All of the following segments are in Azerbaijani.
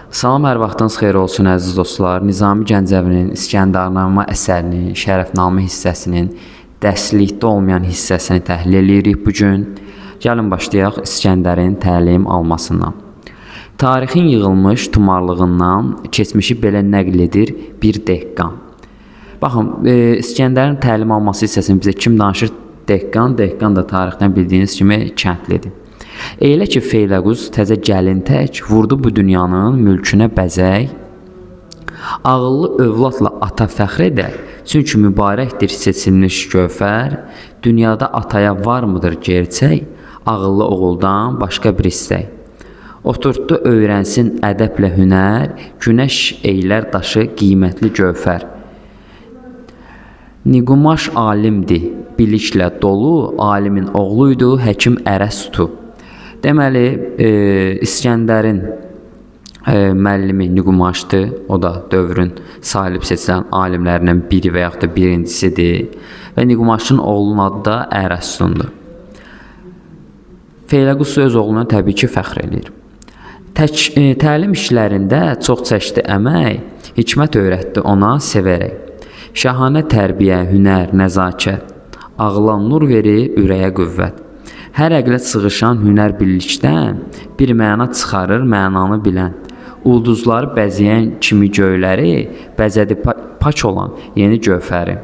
Salam, hər vaxtınız xeyir olsun əziz dostlar. Nizami Gəncəvinin İskəndərnamə əsərinin Şərəfnamə hissəsinin dərslikdə olmayan hissəsini təhlil eləyirik bu gün. Gəlin başlayaq İskəndərin təlim almasından. Tarixin yığılmış tumarlığından keçmişi belə nəql edir bir dehqan. Baxın, İskəndərin təlim alması hissəsini bizə kim danışır? Dehqan. Dehqan da tarixdən bildiyiniz kimi kəndlidir. Elə ki Feyləquz təzə gəlin tək vurdu bu dünyanın mülkünə bəzək. Ağıllı övladla ata fəxr edər, çünki mübarəkdir seçilmiş gövhər. Dünyada ataya varmıdır gerçək, ağıllı oğuldan başqa bir istək. Oturtdu öyrənsin ədəblə hünər, günəş eylər daşı qiymətli gövhər. Niqumaş alimdir, biliklə dolu, alimin oğluydu həkim Ərəstu. Deməli, İskəndərin müəllimi Niqumaşdır. O da dövrün sayılıb seçilən alimlərindən biri və yaxud da birincisidir. Və Niqumaşın oğlunun adı da Ərəstundur. Feyləqus öz oğluna təbii ki, fəxr eləyir. Təlim işlərində çox çəkdi əmək, hikmət öyrətdi ona sevərək. Şahanə tərbiyə, hünər, nəzakət, ağla nur verir, ürəyə qüvvət. Hər əqlə sığışan hünər birlikdən bir məna çıxarır mənanı bilən. Ulduzları bəzəyən kimi göyləri, bəzədi pak olan yeni gövhəri.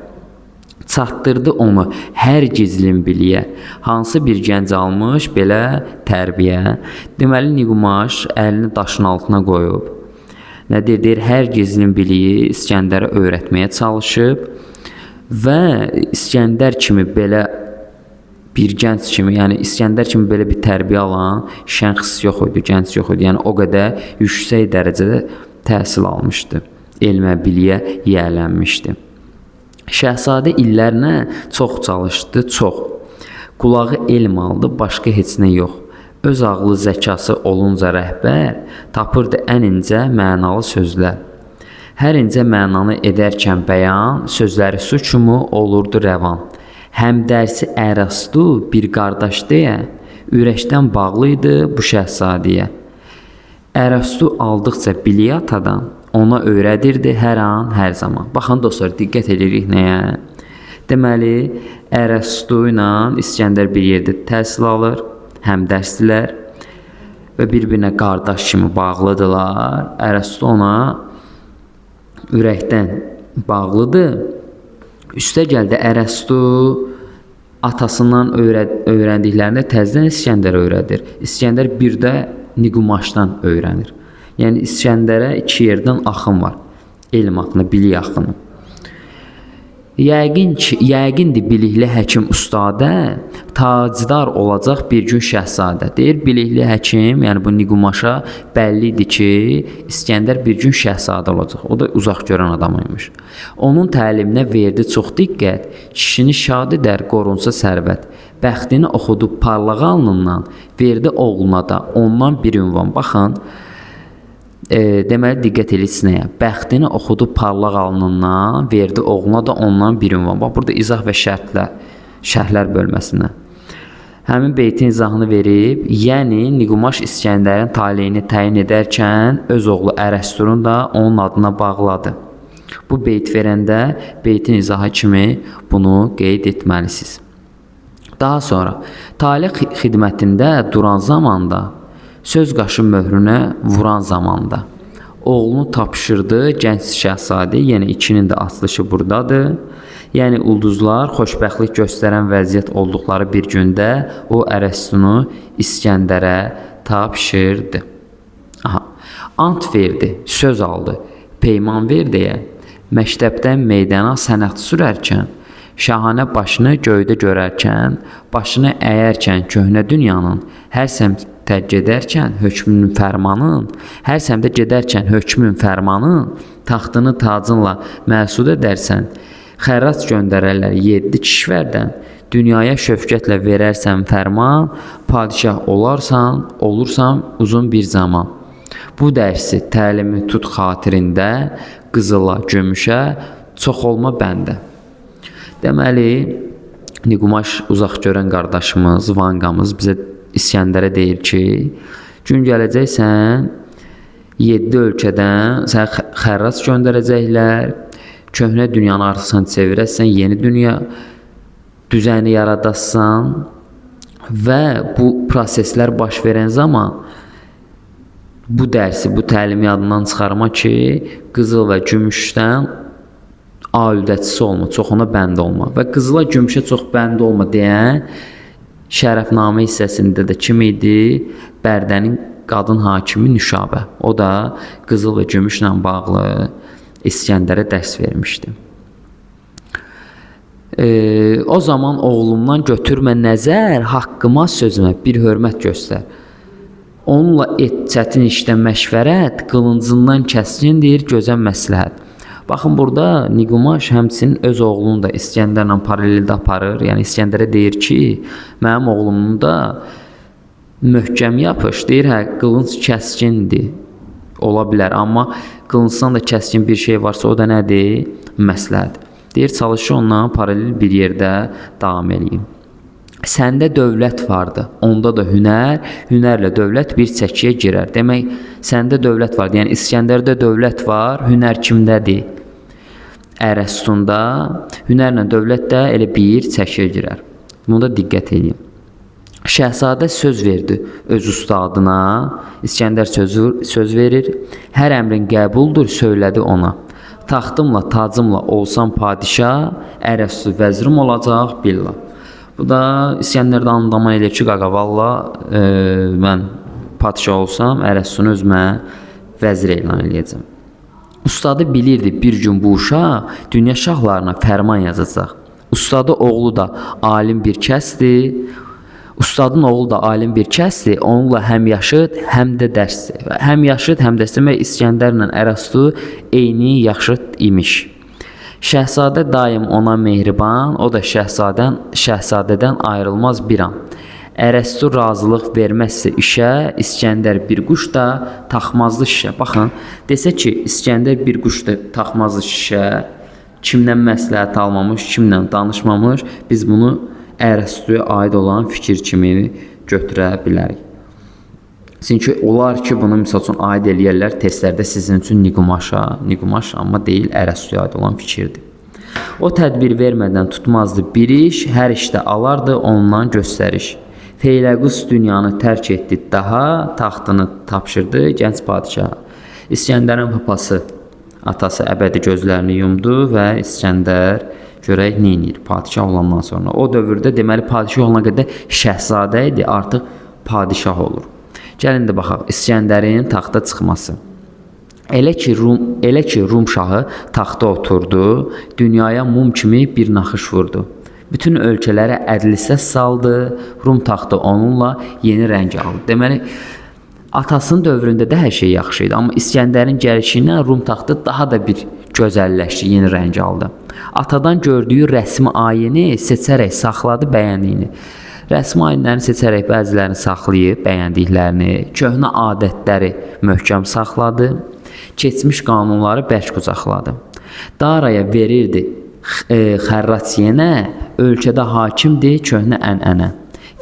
Çatdırdı onu hər gizlin biliyə. Hansı bir gənc almış belə tərbiyə. Deməli, Niqumaş əlini daşın altına qoyub. Nə deyir? Deyir, hər gizlin biliyi İskəndərə öyrətməyə çalışıb və İskəndər kimi belə bir gənc kimi, yəni İskəndər kimi belə bir tərbiyə alan şəxs yox idi, gənc yox idi. Yəni o qədər yüksək dərəcədə təhsil almışdı, elmə, biliyə yiyələnmişdi. Şəhzadə illərlə çox çalışdı, çox. Qulağı elm aldı, başqa heç nə yox. Öz ağlı, zəkası olunca rəhbər, tapırdı ən incə mənalı sözlər. Hər incə mənanı edərkən bəyan, sözləri su kimi olurdu rəvan. Həm dərsi Ərəstu bir qardaş deyə, ürəkdən bağlı idi bu şəhzadəyə. Ərəstu aldıqca biliyi atadan, ona öyrədirdi hər an, hər zaman. Baxın dostlar, diqqət edirik nəyə? Deməli, Ərəstu ilə İskəndər bir yerdə təhsil alır, həm dərsdilər və bir-birinə qardaş kimi bağlıdırlar. Ərəstu ona ürəkdən bağlıdır. Üstə gəldi Ərəstu atasından öyrəndiklərini təzədən İskəndərə öyrədir. İskəndər bir də Niqumaşdan öyrənir. Yəni İskəndərə iki yerdən axın var. Elm axını, bilik axını. Yəqin ki, yəqindir bilikli həkim ustadə tacdar olacaq bir gün şəhzadə. Deyir bilikli həkim, yəni bu Niqumaşa bəlli idi ki, İskəndər bir gün şəhzadə olacaq. O da uzaq görən adam imiş. Onun təliminə verdi çox diqqət, kişini şad edər qorunsa sərvət. Bəxtini oxudu parlaq alnından, verdi oğluna da ondan bir ünvan. Baxın, deməli, diqqət edirsiniz nəyə? Bəxtini oxudu parlaq alnından, verdi oğluna da ondan bir ünvan. Bax, burada izah və şərhlər bölməsinə. Həmin beytin izahını verib, yəni Niqumaş İskəndərin taleyini təyin edərkən öz oğlu Ərəsturun da onun adına bağladı. Bu beyt verəndə beytin izahı kimi bunu qeyd etməlisiniz. Daha sonra, talih xidmətində duran zamanda, söz qaşı möhrünə vuran zamanda oğlunu tapşırdı gənc şəhzadə, yəni ikinin də açılışı buradadır. Yəni ulduzlar xoşbəxtlik göstərən vəziyyət olduqları bir gündə o Ərəstunu İskəndərə tapşırdı. Aha. Ant verdi, söz aldı, peyman ver deyə məktəbdən meydana sənət sürərkən, şahanə başını göydə görərkən, başını əyərkən köhnə dünyanın, hər səmtə gedərkən hökmünün fərmanın, hər səmtə gedərkən hökmün fərmanın, taxtını tacınla məsud edərsən, xərac göndərərlər 7 kişvərdən, dünyaya şövkətlə verərsən fərman, padişah olarsan, olursan uzun bir zaman. Bu dərsi, təlimi tut xatirində, qızıla, gümüşə, çox olma bəndə. Deməli, Niqumaş uzaq görən qardaşımız, Vanqamız bizə İskəndərə deyir ki, gün gələcəksən, 7 ölkədən sənə xərrac göndərəcəklər. Köhnə dünyanı artıq sən çevirəsən, yeni dünya düzəni yaradasan və bu proseslər baş verən zaman bu dərsi, bu təlimi yadından çıxarma ki, qızıl və gümüşdən aludəçisi olma, çox ona bənd olma. Və qızıla, gümüşə çox bənd olma deyən Şərəfnamə hissəsində də kim idi? Bərdənin qadın hakimi Nüşabə. O da qızıl və gümüşlə bağlı İsgəndərə dərs vermişdi. O zaman oğlumdan götürmə nəzər, haqqıma sözümə bir hörmət göstər. Onunla et çətin işdə məşvərət, qılıncından kəskindir gözəl məsləhət. Baxın, burada Nigumaş həmçinin öz oğlunu da İsgəndərlə paraleldə aparır. Yəni İsgəndərə deyir ki, mənim oğlumun da möhkəm yapış. Deyir, hə, qılınc kəskindir. Ola bilər, amma qılıncdan da kəskin bir şey varsa, o da nədir? Məsləhət. Deyir, çalışır onunla paralel bir yerdə davam eləyim. Səndə dövlət vardı, onda da hünər, hünərlə dövlət bir çəkiyə girər. Demək, səndə dövlət vardı, yəni İsgəndərdə dövlət var, hünər kimdədir? Ərəstunda, hünərlə dövlət də elə bir çəkiyə girər. Buna da diqqət edin. Şəhzadə söz verdi öz ustadına, İsgəndər söz verir, hər əmrin qəbuldur, söylədi ona. Taxtımla, tacımla olsam padişah, Ərəstu vəzirim olacaq billah. Bu da İsgəndər də anlaman edir ki, qaqa, valla mən padişah olsam, Ərəstunu özümə vəzir elan eləyəcəm. Ustadı bilirdi bir gün bu uşaq dünya şahlarına fərman yazacaq. Ustadı oğlu da alim bir kəsdir. Ustadın oğlu da alim bir kəsdir. Onunla həm yaşıd, həm də dərsdir. Həm yaşıd, həm də demək İsgəndərlə Ərəstu eyni yaşıd imiş. Şəhzadə daim ona mehriban, o da şəhzadədən ayrılmaz bir an. Ərəstu razılıq verməzsə işə, İsgəndər bir quş da taxmazlı şişə. Baxın, desə ki, İsgəndər bir quş da taxmazlı şişə, kimdən məsləhət almamış, kimlə danışmamış, biz bunu Ərəstuya aid olan fikir kimi götürə bilərik. Çünki onlar ki, bunu misal üçün aid eləyərlər testlərdə sizin üçün Nigumaşa, Nigumaş amma deyil, Ərəstuya aid olan fikirdir. O tədbir vermədən tutmazdı bir iş, hər işdə alardı ondan göstəriş. Feyləqus dünyanı tərk etdi daha, taxtını tapşırdı gənc padişaha. İsgəndərin papası, atası əbədi gözlərini yumdu və İsgəndər görək nə edir padişah olandan sonra. O dövrdə deməli padişah olana qədər şəhzadə idi, artıq padişah olur. Gəlin də baxaq İsgəndərin taxta çıxması. Elə ki Rum şahı taxta oturdu, dünyaya mum kimi bir naxış vurdu. Bütün ölkələrə ədli səs saldı, Rum taxtı onunla yeni rəng aldı. Deməli, atasının dövründə də hər şey yaxşı idi, amma İsgəndərin gəlişi ilə Rum taxtı daha da bir gözəlləşdi, yeni rəng aldı. Atadan gördüyü rəsmi ayini seçərək saxladı bəyəndiyini. Rəsmi ayinlərini seçərək bəzilərini saxlayıb, bəyəndiklərini, köhnə adətləri möhkəm saxladı, keçmiş qanunları bərk qucaqladı. Daraya verirdi xərrac yenə, ölkədə hakimdi köhnə ənənə.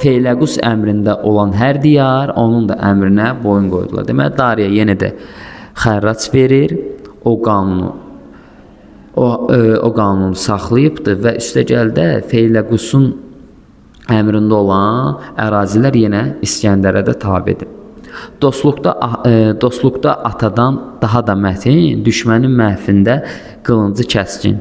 Feyləqus əmrində olan hər diyar onun da əmrinə boyun qoydular. Deməli, Dariya yenə də xərrac verir, o qanunu saxlayıbdır və üstəgəl də Feyləqusun əmrində olan ərazilər yenə İsgəndərə də tabedir. Dostluqda atadan daha da mətin, düşmənin məhvində qılıncı kəskin.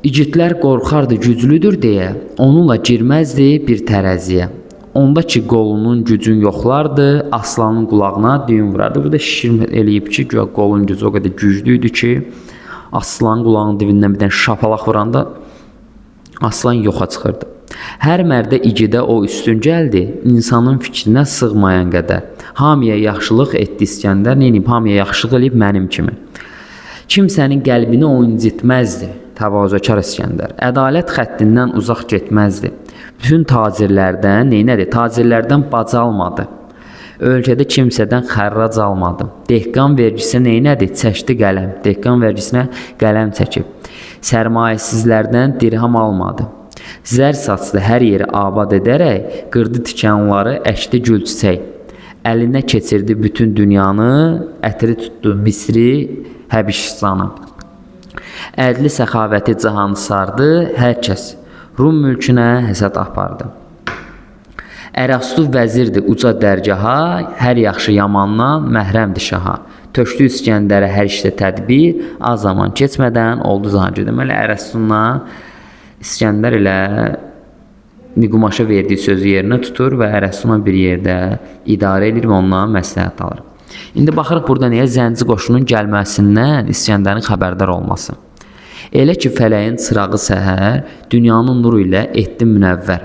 İgidlər qorxardı güclüdür deyə, onunla girməzdi bir tərəziyə. Onda ki qolunun gücün yoxlardı, aslanın qulağına düyün vurardı. Bu da şişirmə eləyib ki, güya qolun gücü o qədər güclü idi ki, aslanın qulağının dibindən bir dənə şapalaq vuranda aslan yoxa çıxırdı. Hər mərdə igidə o üstün gəldi, insanın fikrinə sığmayan qədər. Hamıya yaxşılıq etdi İsgəndər, neyniyib? Hamıya yaxşılıq eləyib mənim kimi. Kimsənin qəlbini o incitməzdi, təvazökar İsgəndər. Ədalət xəttindən uzaq getməzdi. Bütün tacirlərdən, neynədir? Tacirlərdən bac almadı. Ölkədə kimsədən xərrac almadı. Dehqan vergisinə neynədir? Çəkdi qələm. Dehqan vergisinə qələm çəkib. Sərmayəsizlərdən dirham almadı. Zər saçlı hər yeri abad edərək, qırdı tikanları, əkdi gül çiçək. Əlinə keçirdi bütün dünyanı, ətri tutdu Misri, Həbişistanı. Ədli səxavəti cahanı sardı, hər kəs Rum mülkünə həsəd apardı. Ərəstu vəzirdir uca dərgaha, hər yaxşı yamandan məhrəmdir şaha. Tökdü İsgəndərə hər işdə tədbir, az zaman keçmədən oldu zahir. Deməli, Ərəstunla İsgəndər ilə Nigumaşa verdiyi sözü yerinə tutur və Ərəstunla bir yerdə idarə edir və ondan məsləhət alır. İndi baxırıq burada nəyə? Zənci qoşunun gəlməsindən İsgəndərin xəbərdar olması. Elə ki, fələyin çırağı səhər, dünyanın nuru ilə etdi münəvvər.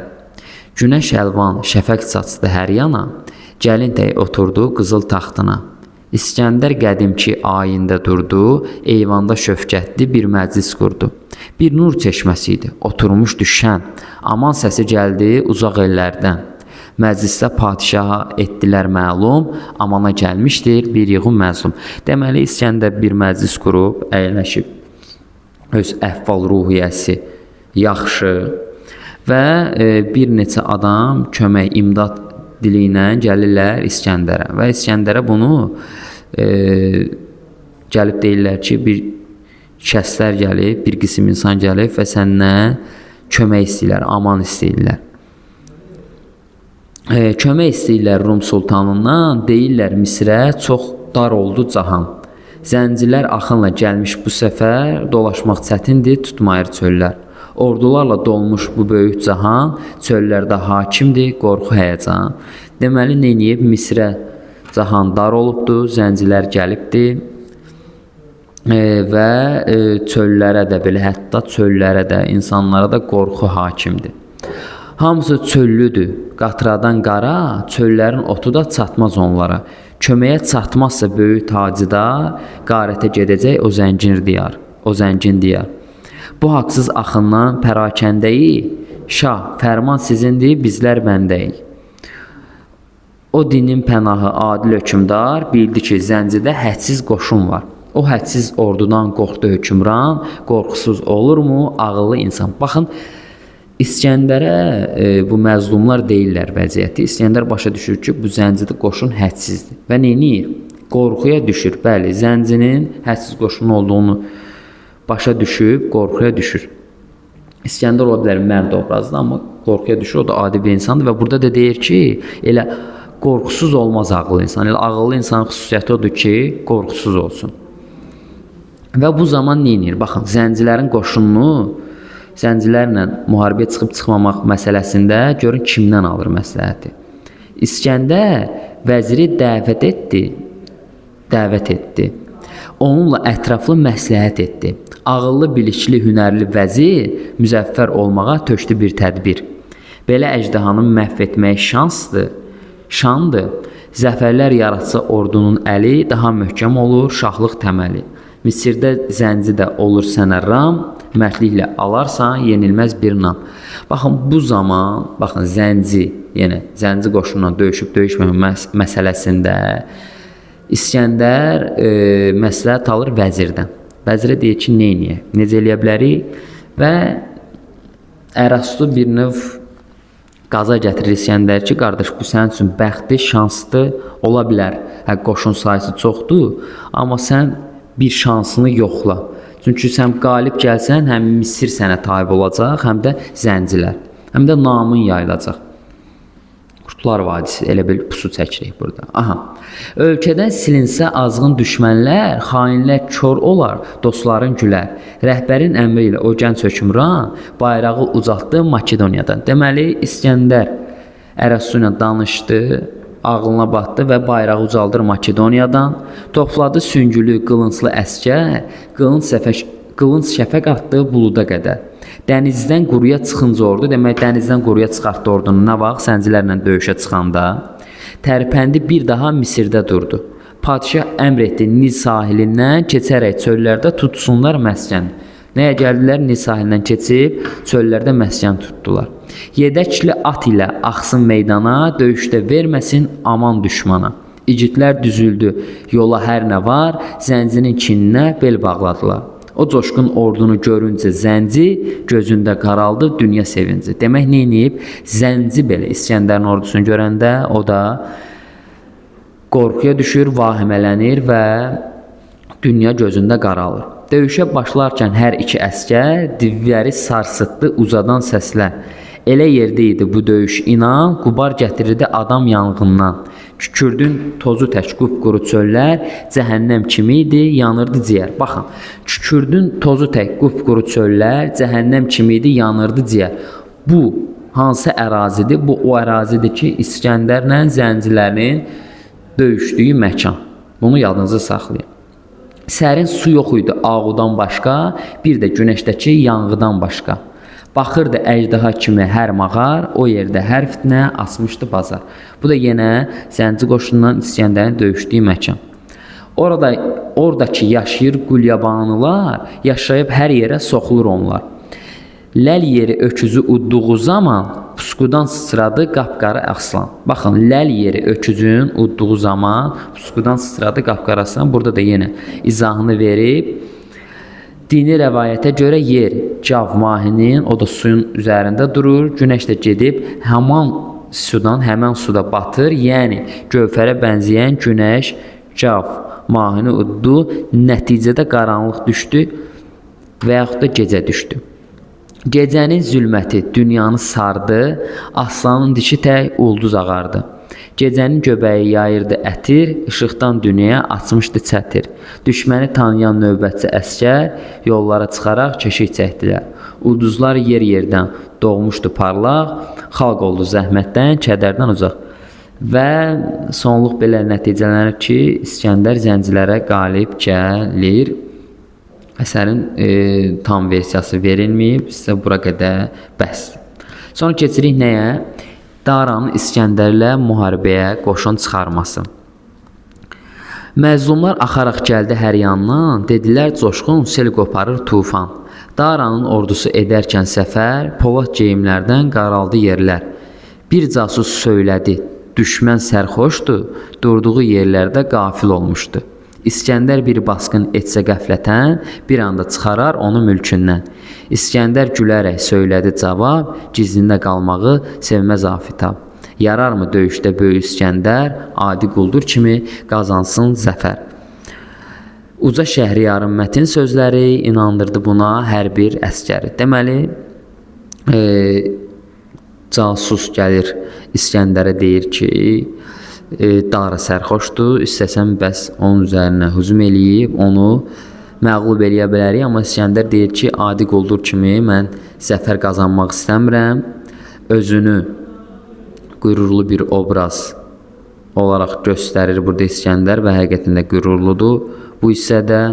Günəş əlvan şəfəq saçdı hər yana, gəlin tək oturdu qızıl taxtına. İsgəndər qədimki ayində durdu, eyvanda şövkətli bir məclis qurdu. Bir nur çeşməsi idi, oturmuşdu şən, aman səsi gəldi uzaq ellərdən. Məclisdə padişaha etdilər məlum, amana gəlmişdir bir yığın məzlum. Deməli, İsgəndər bir məclis qurub, əyləşib, öz əhval-ruhiyyəsi yaxşı və bir neçə adam kömək, imdad dili ilə gəlirlər İsgəndərə və İsgəndərə bunu gəlib deyirlər ki, bir şəxslər gəlib, bir qism insan gəlib və səndən kömək istəyirlər, aman istəyirlər. Kömək istəyirlər Rum sultanından, deyirlər Misrə çox dar oldu cahan. Zəncilər axınla gəlmiş bu səfər, dolaşmaq çətindir, tutmayır çöllər. Ordularla dolmuş bu böyük cahan, çöllərdə hakimdir, qorxu, həyəcan. Deməli, neyniyib? Misrə cahan dar olubdur, zəncilər gəlibdir və çöllərə də belə, hətta çöllərə də, insanlara da qorxu hakimdir. Hamısı çöllüdür, qatıradan qara, çöllərin otu da çatmaz onlara. Köməyə çatmazsa böyük tacidar, qarətə gedəcək o zəngin diyar, o zəngin diyar. Bu haqsız axından pərakəndəyi, şah, fərman sizindir, bizlər bəndəyik. O dinin pənahı adil hökmdar bildi ki, zəncidə hədsiz qoşun var. O hədsiz ordudan qorxdu hökmran, qorxusuz olurmu ağıllı insan? Baxın, İsgəndərə bu məzlumlar deyirlər vəziyyəti. İsgəndər başa düşür ki, bu zəncidə qoşun hədsizdir. Və neyniyir? Qorxuya düşür. Bəli, zəncinin hədsiz qoşun olduğunu başa düşüb, qorxuya düşür. İsgəndər ola bilər mərd obrazdır, amma qorxuya düşür. O da adi bir insandır və burada da deyir ki, elə qorxusuz olmaz ağıllı insan. Elə ağıllı insanın xüsusiyyəti odur ki, qorxusuz olsun. Və bu zaman neyniyir? Baxın, zəncilərin qoşununu, zəncilərlə müharibəyə çıxıb çıxmamaq məsələsində görün kimdən alır məsləhəti. İsgəndər vəziri dəvət etdi. Onunla ətraflı məsləhət etdi. Ağıllı, bilikli, hünərli vəzir müzəffər olmağa tökdü bir tədbir. Belə əjdahanı məhv etmək şandır. Zəfərlər yaratsa ordunun əli, daha möhkəm olur şahlıq təməli. Misirdə zənci də olur sənə ram, mərdliklə alarsan yenilməz bir nam. Baxın, bu zaman, baxın, zənci, yenə zənci qoşunla döyüşüb döyüşməmək məsələsində İsgəndər məsləhət alır vəzirdən. Vəzirə deyir ki, neyniyək, necə eləyə bilərik? Və Ərastu bir növ qaza gətirir İsgəndər ki, qardaş, bu sənin üçün bəxtdir, şansdır, ola bilər. Hə, qoşun sayısı çoxdur, amma sən bir şansını yoxla. Çünki sən qalib gəlsən, həm Misir sənə tabe olacaq, həm də zəncilər, həm də namın yayılacaq. Qurtlar Vadisi, elə bil pusu çəkirik burada. Aha. Ölkədən silinsə azğın düşmənlər, xainlər kor olar, dostların gülər. Rəhbərin əmri ilə o gənc hökmran bayrağı ucaltdı Makedoniyadan. Deməli, İsgəndər Ərəstu ilə danışdı, ağlına batdı və bayrağı ucaldır Makedoniyadan. Topladı süngülü, qılınclı əskər, qılınc şəfəq atdı buluda qədər. Dənizdən quruya çıxınca ordu, demək dənizdən quruya çıxartdı ordunu nə vaxt zəncilərlə döyüşə çıxanda. Tərpəndi bir daha Misirdə durdu. Padişah əmr etdi Nil sahilindən keçərək çöllərdə tutsunlar məskən. Nəyə gəldilər? Nil sahilindən keçib çöllərdə məskən tutdular. Yedəkli at ilə axsın meydana, döyüşdə verməsin aman düşmana. İgidlər düzüldü, yola hər nə var, zəncinin kininə bel bağladılar. O coşqun ordunu görüncə zənci gözündə qaraldı dünya sevinci. Demək neyniyib? Zənci belə İsgəndərin ordusunu görəndə o da Qorxuya düşür, vahimələnir və dünya gözündə qaralır. Döyüşə başlarkən hər iki əskər divləri sarsıtdı uzadan səslər. Elə yerdə idi bu döyüş inan, qubar gətirirdi adam yanğından. Kükürdün tozu tək qupquru çöllər cəhənnəm kimi idi, yanırdı ciyər. Baxın, kükürdün tozu tək qupquru çöllər cəhənnəm kimi idi, yanırdı ciyər. Bu hansı ərazidir? Bu o ərazidir ki, İskəndərlə zəncilərin döyüşdüyü məkan. Bunu yadınızda saxlayın. Sərin su yox idi ağudan başqa, bir də günəşdəki yanğıdan başqa. Baxırdı əjdaha kimi hər mağar, o yerdə hər fitnə asmışdı bazar. Bu da yenə zənci qoşunundan İskəndərin döyüşdüyü məkan. Oradakı yaşayır qulyabanılar, yaşayıb hər yerə soxulur onlar. Ləl yeri öküzü udduğu zaman pusqudan sıçradı qapqara aslan. Baxın, ləl yeri öküzün udduğu zaman pusqudan sıçradı qapqara aslan. Burada da yenə izahını verib. Dini rəvayətə görə yer cav mahinin, o da suyun üzərində durur. Günəş də gedib həmin sudan, həmin suda batır. Yəni gövhərə bənzəyən günəş cav mahini uddu. Nəticədə qaranlıq düşdü və yaxud da gecə düşdü. Gecənin zülməti dünyanı sardı, aslanın dişi tək ulduz ağardı. Gecənin göbəyi yayırdı ətir, işıqdan dünyaya açmışdı çətir. Düşməni tanıyan növbətçi əskər yollara çıxaraq keşik çəkdilər. Ulduzlar yer-yerdən doğmuşdu parlaq, xalq oldu zəhmətdən, kədərdən uzaq. Və sonluq belə nəticələnir ki, İskəndər zəncilərə qalib gəlir. Əsərin tam versiyası verilməyib, sizə bura qədər bəsdir. Sonra keçirik nəyə? Daranın İskəndərlə müharibəyə qoşun çıxarması. Məzlumlar axaraq gəldi hər yandan, dedilər coşqun sel qoparır tufan. Daranın ordusu edərkən səfər, polad geyimlərdən qaraldı yerlər. Bir casus söylədi, düşmən sərxoşdu, durduğu yerlərdə qafil olmuşdu. İskəndər bir basqın etsə qəflətən, bir anda çıxarar onu mülkündən. İskəndər gülərək söylədi cavab, gizlində qalmağı sevməz afitab. Yararmı döyüşdə böyük İskəndər, adi quldur kimi qazansın zəfər. Uca Şəhriyarın mətin sözləri inandırdı buna hər bir əskəri. Deməli, casus gəlir İskəndərə deyir ki, Dara sərxoşdur, istəsəm bəs onun üzərinə hücum eləyib, onu məğlub eləyə bilərik. Amma İskəndər deyir ki, adi quldur kimi mən zəfər qazanmaq istəmirəm. Özünü qürurlu bir obraz olaraq göstərir burada İskəndər və həqiqətən də qürurludur bu hissədə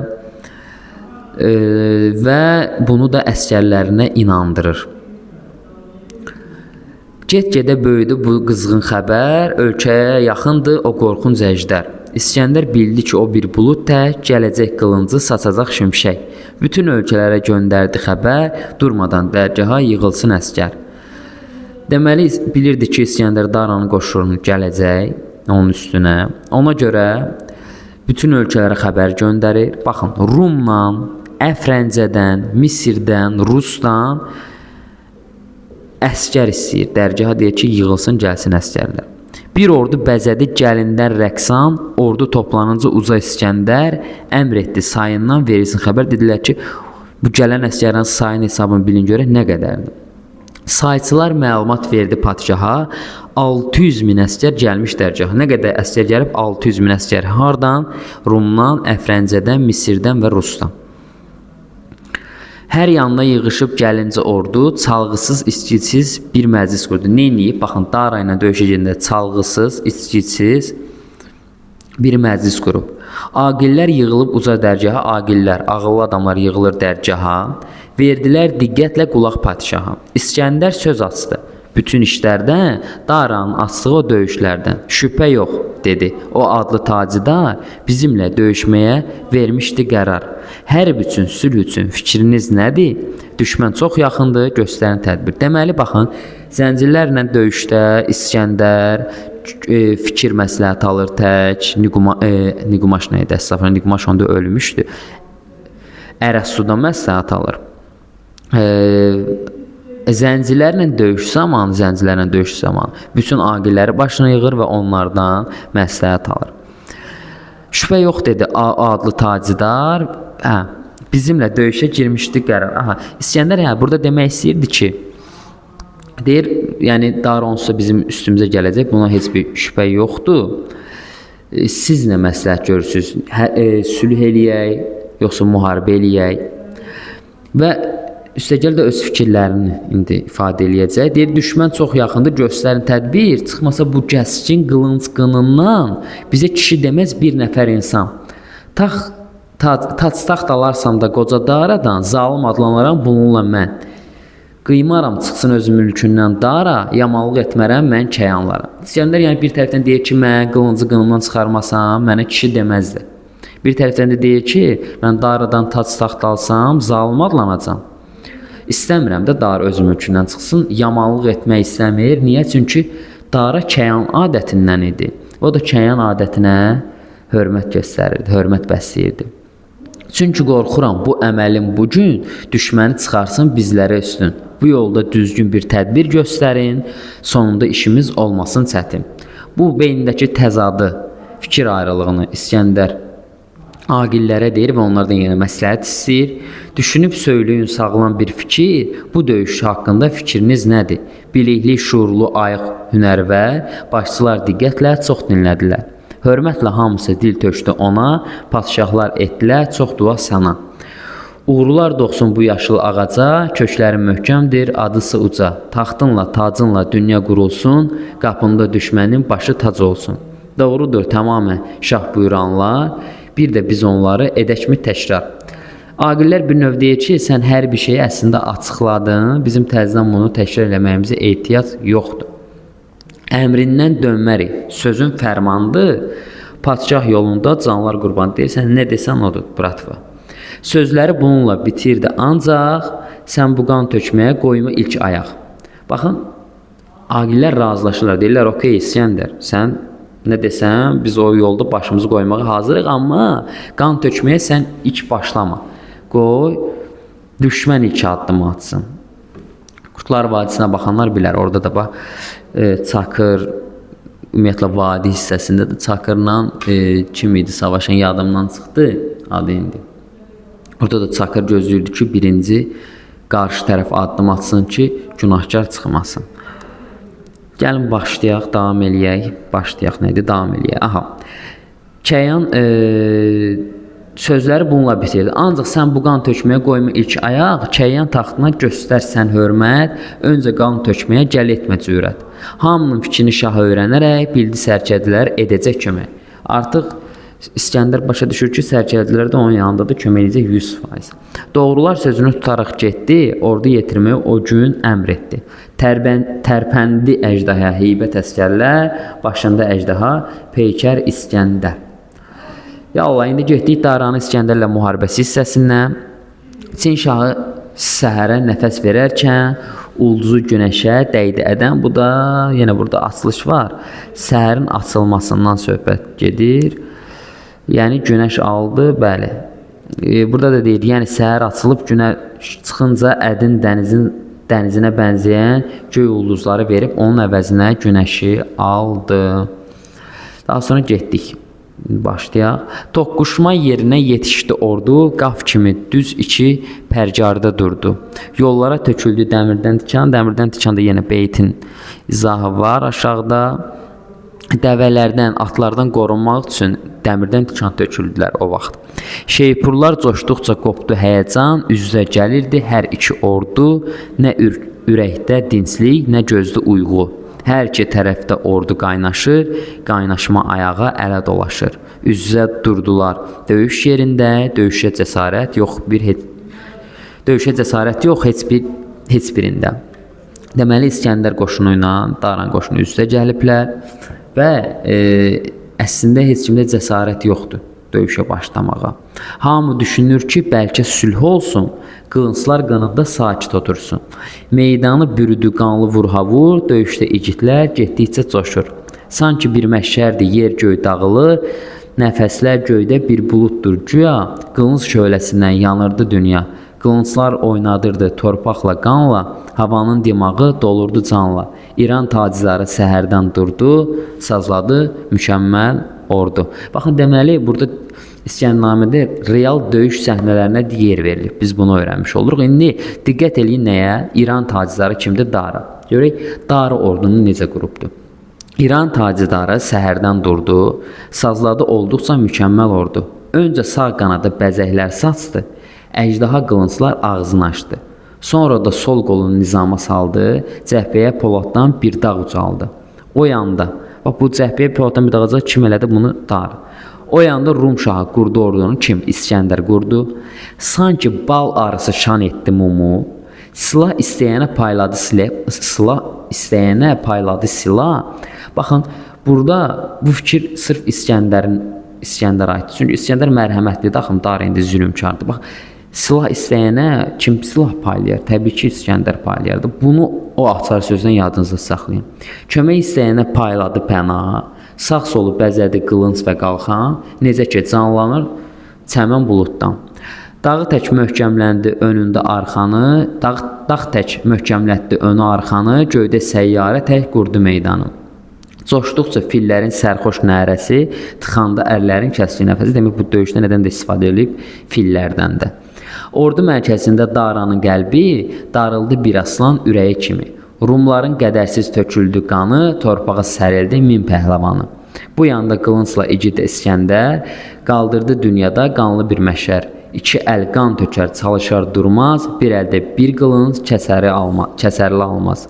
və bunu da əskərlərinə inandırır. Get-gedə böyüdü bu qızğın xəbər, ölkəyə yaxındır o qorxunc əjdər. İskəndər bildi ki, o bir bulud tək, gələcək qılıncı saçacaq şimşək. Bütün ölkələrə göndərdi xəbər, durmadan dərgaha yığılsın əskər. Deməli, bilirdi ki, İskəndər Daranın qoşunu gələcək onun üstünə. Ona görə bütün ölkələrə xəbər göndərir. Baxın, Rumla, Əfrəncədən, Misirdən, Rusdan əskər istəyir. Dərgaha deyir ki, yığılsın, gəlsin əskərlər. Bir ordu bəzədi gəlindən rəqsan, ordu toplanınca uca İskəndər əmr etdi, sayından verilsin xəbər. Dedilər ki, bu gələn əskərlərin sayını hesabını bilin görək nə qədərdir. Sayçılar məlumat verdi padşaha, 600 min əskər gəlmiş dərgaha. Nə qədər əskər gəlib? 600 min əskər. Hardan? Rumdan, Əfrəncədən, Misirdən və Rusdan. Hər yanına yığışıb gəlincə ordu, çalğısız, içkisiz bir məclis qurdu. Nə eləyib? Baxın, Dara ilə döyüşə gedəndə çalğısız, içkisiz bir məclis qurub. Aqillər yığılıb uca dərgaha, aqillər, ağıllı adamlar yığılır dərgaha. Verdilər diqqətlə qulaq padşaha. İskəndər söz açdı. Bütün işlərdən, Daranın açdığı o döyüşlərdən. Şübhə yox, dedi. O adlı tacidar bizimlə döyüşməyə vermişdi qərar. Hərb üçün, sülh üçün fikriniz nədir? Düşmən çox yaxındır, göstərin tədbir. Deməli, baxın, zəncirlərlə döyüşdə İskəndər fikir məsləhət alır tək. Nigumaş nə idi? Əstəğfurullah, Nigumaş onda ölmüşdü. Ərəssudan məsləhət alır. Zəncilərlə döyüş zamanı, bütün aqilləri başına yığır və onlardan məsləhət alır. Şübhə yox dedi adlı tacidar. Hə, bizimlə döyüşə girmişdi qərar. Aha, İsgəndər hə burada demək istəyirdi ki, deyir, yəni Dara onsuz bizim üstümüzə gələcək. Buna heç bir şübhə yoxdur. Siz nə məsləhət görürsüz? Hə, sülh eləyək, yoxsa müharibə eləyək? Və üstəgəl də öz fikirlərini indi ifadə eləyəcək. Deyir, düşmən çox yaxındır, göstərin tədbir, çıxmasa bu kəskin qılınc qınından bizə kişi deməz bir nəfər insan. Tac taxt alarsam da qoca Daradan, zalım adlanaram bununla mən. Qıymaram çıxsın öz mülkündən Dara, yamanlıq etmərəm mən kəyanlara. İsgəndər yəni bir tərəfdən deyir ki, mən qılıncı qınımdan çıxarmasam, mənə kişi deməzdi. Bir tərəfdən də deyir ki, mən Daradan tac taxt alsam, zalım adlanacam. İstəmirəm də Dara öz mülkündən çıxsın, yamanlıq etmək istəmir. Niyə? Çünki Dara kəyan adətindən idi. O da kəyan adətinə hörmət göstərirdi, hörmət bəsləyirdi. Çünki qorxuram bu əməlim bu gün düşməni çıxarsın bizlərə üstün. Bu yolda düzgün bir tədbir göstərin, sonunda işimiz olmasın çətin. Bu beynindəki təzadı, fikir ayrılığını İsgəndər aqillərə deyir və onlardan yenə məsləhət istəyir. Düşünüb söyləyin sağlam bir fikir, bu döyüş haqqında fikriniz nədir? Bilikli, şuurlu, ayıq, hünərvər başçılar diqqətlə çox dinlədilər. Hörmətlə hamısı dil tökdü ona, padşahlar etdilər çox dua sana. Uğurlar doğsun bu yaşıl ağaca, kökləri möhkəmdir, adısı uca. Taxtınla, tacınla dünya qurulsun, qapında düşmənin başı tac olsun. Doğrudur tamamən şah buyuranlar, bir də biz onları edəkmi təkrar. Aqillər bir növ deyir ki, sən hər bir şeyi əslində açıqladın, bizim təzədən bunu təkrar eləməyimizə ehtiyac yoxdur. Əmrindən dönmərik, sözün fərmandır, padşah yolunda canlar qurban. Deyirsən, nə desən odur, bratva. Sözləri bununla bitirdi, ancaq sən bu qan tökməyə qoyma ilk ayaq. Baxın, aqillər razılaşırlar, deyirlər, okey İsgəndər, sən nə desən, biz o yolda başımızı qoymağa hazırıq, amma qan tökməyə sən ilk başlama. Qoy, düşmən ilk addımı atsın. Qurtlar Vadisinə baxanlar bilər, orada da bax, Çakır, ümumiyyətlə vadi hissəsində də Çakırla kim idi savaşan yadımdan çıxdı, adı indi. Orada da Çakır gözləyirdi ki, birinci qarşı tərəf addım atsın ki, günahkar çıxmasın. Gəlin başlayaq, davam eləyək. Başlayaq nə idi? Davam eləyək. Aha. Kəyan sözləri bununla bitirdi. Ancaq sən bu qan tökməyə qoyma ilk ayaq, Kəyan taxtına göstər sən hörmət, öncə qan tökməyə gəl etmə cürət. Hamının fikrini şah öyrənərək bildi sərkərdələr edəcək kömək. Artıq İsgəndər başa düşür ki, sərkərdələr də onun yanındadır, kömək edəcək 100%. Doğrular sözünü tutaraq getdi, ordu yetirməyi o gün əmr etdi. Tərpəndi əjdahaya heybət əsgərlər, başında əjdaha peykər İsgəndər. Ya Allah, indi getdik Daranın İsgəndərlə müharibəsi hissəsindən. Çin şahı səhərə nəfəs verərkən ulduzu günəşə dəydi ədən. Bu da yenə burada açılış var. Səhərin açılmasından söhbət gedir. Yəni günəş aldı, bəli. Burada da deyir, yəni səhər açılıb günəş çıxınca ədin dənizinə bənzəyən göy ulduzları verib onun əvəzinə günəşi aldı. Daha sonra getdik. Başlayaq. Toqquşma yerinə yetişdi ordu, qaf kimi düz iki pərgarda durdu. Yollara töküldü dəmirdən tikan, dəmirdən tikanda yenə beytin izahı var aşağıda. Dəvələrdən, atlardan qorunmaq üçün dəmirdən tikan töküldülər o vaxt. Şeypurlar coşduqca qopdu həyəcan, üz-üzə gəlirdi hər iki ordu, nə ürəkdə dinclik, nə gözdə uyğu. Hər iki tərəfdə ordu qaynaşır, qaynaşma ayağa ələ dolaşır. Üz-üzə durdular. Döyüş yerində döyüşə cəsarət yox bir heç, döyüşə cəsarət yox heç birində. Deməli İsgəndər qoşunu ilə Daran qoşunu üz-üzə gəliblər və əslində heç kimdə cəsarət yoxdur döyüşə başlamağa. Hamı düşünür ki, bəlkə sülh olsun, qılınclar qınında sakit otursun. Meydanı bürüdü qanlı vurhavur, döyüşdə igidlər getdikcə coşur. Sanki bir məşərdir, yer göy dağılır, nəfəslər göydə bir buluddur güya, qılınc şöləsindən yanırdı dünya. Qılınclar oynadırdı torpaqla, qanla, havanın dimağı dolurdu canla. İran tacizləri səhərdən durdu, sazladı mükəmməl ordu. Baxın, deməli, burada İskəndərnamədə real döyüş səhnələrinə yer verilib. Biz bunu öyrənmiş oluruq. İndi diqqət eləyin nəyə? İran tacirləri kimdir? Dara. Görək, Dara ordunu necə qurubdur? İran tacirləri səhərdən durdu, sazladı olduqca mükəmməl ordu. Öncə sağ qanada bəzəklər saçdı, əjdaha qılınclar ağzını açdı. Sonra da sol qolunu nizama saldı, cəbhəyə Poladdan bir dağ ucaldı. O yanda, bax bu cəbhəyə Poladdan bir dağ ucaldı, kim elədi bunu? Dara. O yanda Rum şahı qurdu ordunu, kim? İskəndər qurdu. Sanki bal arısı şan etdi mumu, silah istəyənə payladı silah, istəyənə payladı silah. Baxın, burada bu fikir sırf İskəndərə aiddir. Çünki İskəndər mərhəmətlidir, axı Dara indi zülmkardır. Bax, silah istəyənə kim silah paylayar? Təbii ki, İskəndər paylayardı. Bunu o açar sözdən yadınızda saxlayın. Kömək istəyənə payladı pəna, sağ solu bəzədi qılınc və qalxan, necə ki canlanır çəmən buluddan. Dağı tək möhkəmləndi önündə arxanı, dağ tək möhkəmlətdi önü arxanı, göydə səyyarə tək qurdu meydanı. Coşduqca fillərin sərxoş nərəsi, tıxandı ərlərin kəskin nəfəsi. Demək, bu döyüşdə nədən də istifadə edilib? Fillərdən də. Ordu mərkəzində Daranın qəlbi darıldı bir aslan ürəyi kimi. Rumların qədərsiz töküldü qanı, torpağa sərildi min pəhləvanı. Bu yanda qılıncla igid İskəndər qaldırdı dünyada qanlı bir məşər. İki əl qan tökər, çalışar durmaz, bir əldə bir qılınc kəsərli almaz.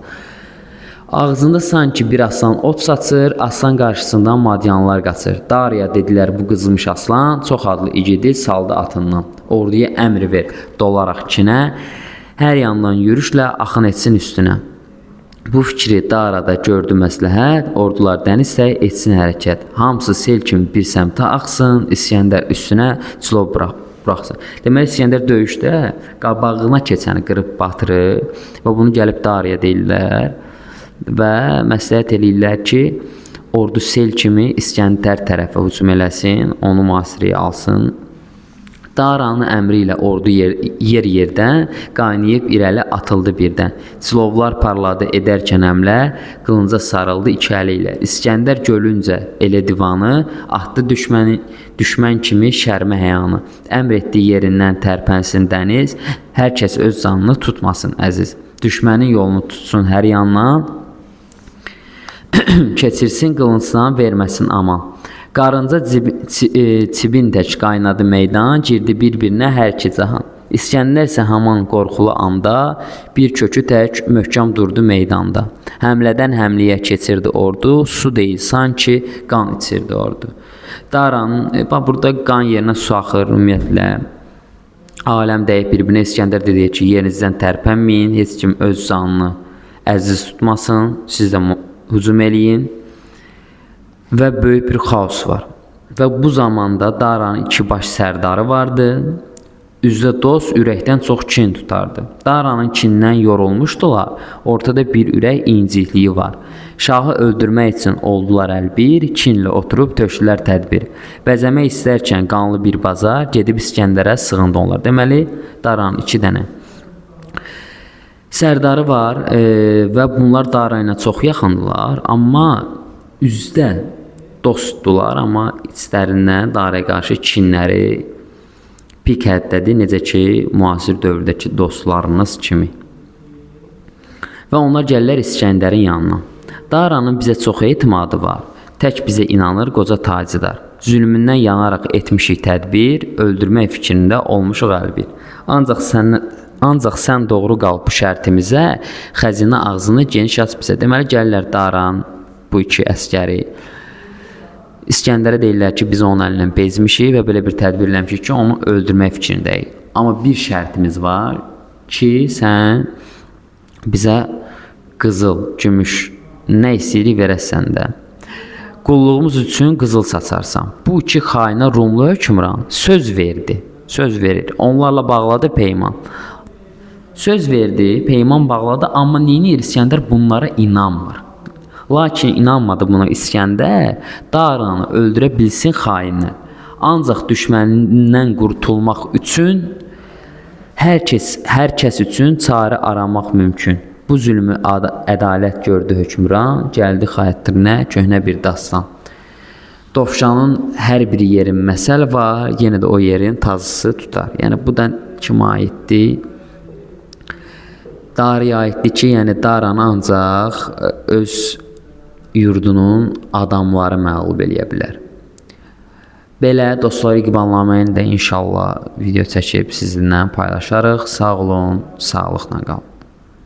Ağzında sanki bir aslan ot saçır, aslan qarşısından madyanlar qaçır. Daraya dedilər bu qızmış aslan, çox adlı igidi saldı atından. Orduya əmr ver, dolaraq kinə, hər yandan yürüşlə axın etsin üstünə. Bu fikri Darada gördü məsləhət, ordular dəniz tək etsin hərəkət. Hamısı sel kimi bir səmtə axsın, İskəndər üstünə cilov buraxsın. Deməli, İskəndər döyüşdə qabağına keçəni qırıb batırır və bunu gəlib Daraya deyirlər və məsləhət eləyirlər ki, ordu sel kimi İskəndər tərəfə hücum eləsin, onu mühasirəyə alsın. Daranın əmri ilə ordu yer yerdən qaynayıb irəli atıldı birdən. Cilovlar parladı edərkən əmlə, qılınca sarıldı iki əli ilə. İskəndər gölüncə elə divanı, atdı düşmən kimi şərmə həyanı. Əmr etdiyi yerindən tərpənsin dəniz, hər kəs öz canını tutmasın əziz. Düşmənin yolunu tutsun hər yandan, keçirsin qılıncdan, verməsin aman. Qarınca çibin tək qaynadı meydan, girdi bir-birinə hər iki cahan. İskəndər isə haman qorxulu anda, bir kökü tək möhkəm durdu meydanda. Həmlədən həmliyə keçirdi ordu, su deyil, sanki qan içirdi ordu. Daranın, bax burada qan yerinə su axır ümumiyyətlə. Aləm dəyib bir-birinə. İskəndər dedi ki, yerinizdən tərpənməyin, heç kim öz canını əziz tutmasın, siz də hücum eləyin. Və böyük bir xaos var. Və bu zamanda Daranın iki baş sərdarı vardı. Üzdə dost, ürəkdən çox kin tutardı. Daranın kindən yorulmuşdular. Ortada bir ürək incikliyi var. Şahı öldürmək üçün oldular əlbir, kinlə oturub tökdülər tədbir. Bəzəmək istərkən qanlı bir bazar, gedib İskəndərə sığındı onlar. Deməli, Daranın iki dənə sərdarı var və bunlar Dara ilə çox yaxındılar, amma üzdə dostdular, amma içlərindən Daraya qarşı kinləri pik həddədir, necə ki, müasir dövrdəki dostlarınız kimi. Və onlar gəlirlər İskəndərin yanına. Daranın bizə çox etimadı var. Tək bizə inanır qoca tacidar. Zülmündən yanaraq etmişik tədbir, öldürmək fikrində olmuşuq əlbir. Ancaq sən doğru qal bu şərtimizə, xəzinə ağzını geniş aç bizə. Deməli, gəlirlər Daranın bu iki əskəri. İskəndərə deyirlər ki, biz onun əlindən bezmişik və belə bir tədbir eləmişik ki, onu öldürmək fikrindəyik. Amma bir şərtimiz var ki, sən bizə qızıl, gümüş nə istəyirik verəsən də. Qulluğumuz üçün qızıl saçarsan. Bu iki xainə Rumlu hökmran söz verdi. Söz verir. Onlarla bağladı peyman. Söz verdi, peyman bağladı, amma neyniyir İskəndər bunlara inanmır. Lakin inanmadı buna İskəndər, Daranı öldürə bilsin xainlər. Ancaq düşmənindən qurtulmaq üçün hər kəs üçün çarə aramaq mümkün. Bu zülmü ədalət gördü hökmran, gəldi xatirinə köhnə bir dastan. Dovşanın hər bir yerin məsəl var, yenə də o yerin tazısı tutar. Yəni bu da kimə aiddir? Daraya aiddir ki, yəni Daranı ancaq öz yurdunun adamları məğlub eləyə bilər. Belə dostlar, İqbalnaməni də inşallah video çəkib sizinlə paylaşarıq. Sağ olun, sağlıqla qalın.